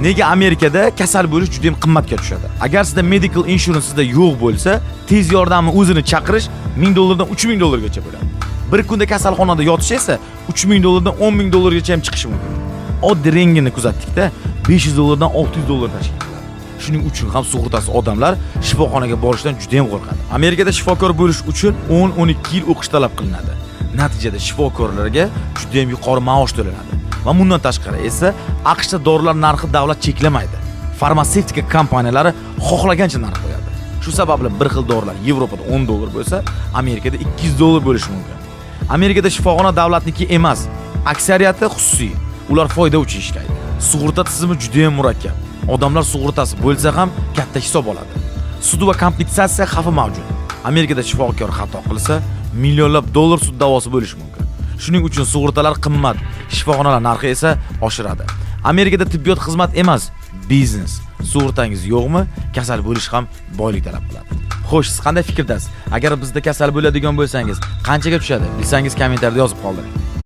Nega Amerikada kasal bo'lish juda ham qimmatga tushadi? Agar sizda medical insurance sizda yo'q bo'lsa, tez yordamni o'zini chaqirish 1000 dollardan 3000 dollargacha bo'ladi. Bir kunda kasalxonada yotish esa 3000 dollardan 10 000 dollargacha ham chiqishi mumkin. Oddiy rentgenni kuzatdikda 500 dollardan 600 dollar tashkil qiladi. Shuning uchun ham sug'urtasiz odamlar shifoxonaga borishdan juda ham qo'rqadi. Amerikada shifokor bo'lish uchun 10-12 yil o'qish talab qilinadi. Natijada shifokorlarga juda ham yuqori maosh to'lanadi. Va bundan tashqari esa AQShda dorilar narxi davlat cheklamaydi. Farmatsevtika kompaniyalari xohlagancha narx qo'yadi. Shu sababli bir xil dorilar Yevropada 10 dollar bo'lsa, Amerikada 200 dollar bo'lishi mumkin. Amerikada shifoxona davlatniki emas, aksariyati xususiy. Ular foyda uchun ishlaydi. Sug'urta tizimi juda ham murakkab. Odamlar sug'urtasi bo'lsa ham katta hisob oladi. Sud va kompensatsiya xavfi mavjud. Amerikada shifokor xato qilsa, millionlab dollar sud da'vosi bo'lishi mumkin. Shuning uchun sug'urtalar qimmat, shifoxonalar narxi esa oshiradi. Amerikada tibbiyot xizmat emas, biznes. Sug'urtangiz yo'qmi, kasal bo'lish ham boylik talab qiladi. Xo'sh, siz qanday fikrdasiz? Agar bizda kasal bo'ladigan bo'lsangiz, qanchaga tushadi? Bilsangiz kommentariyada yozib qoldiring.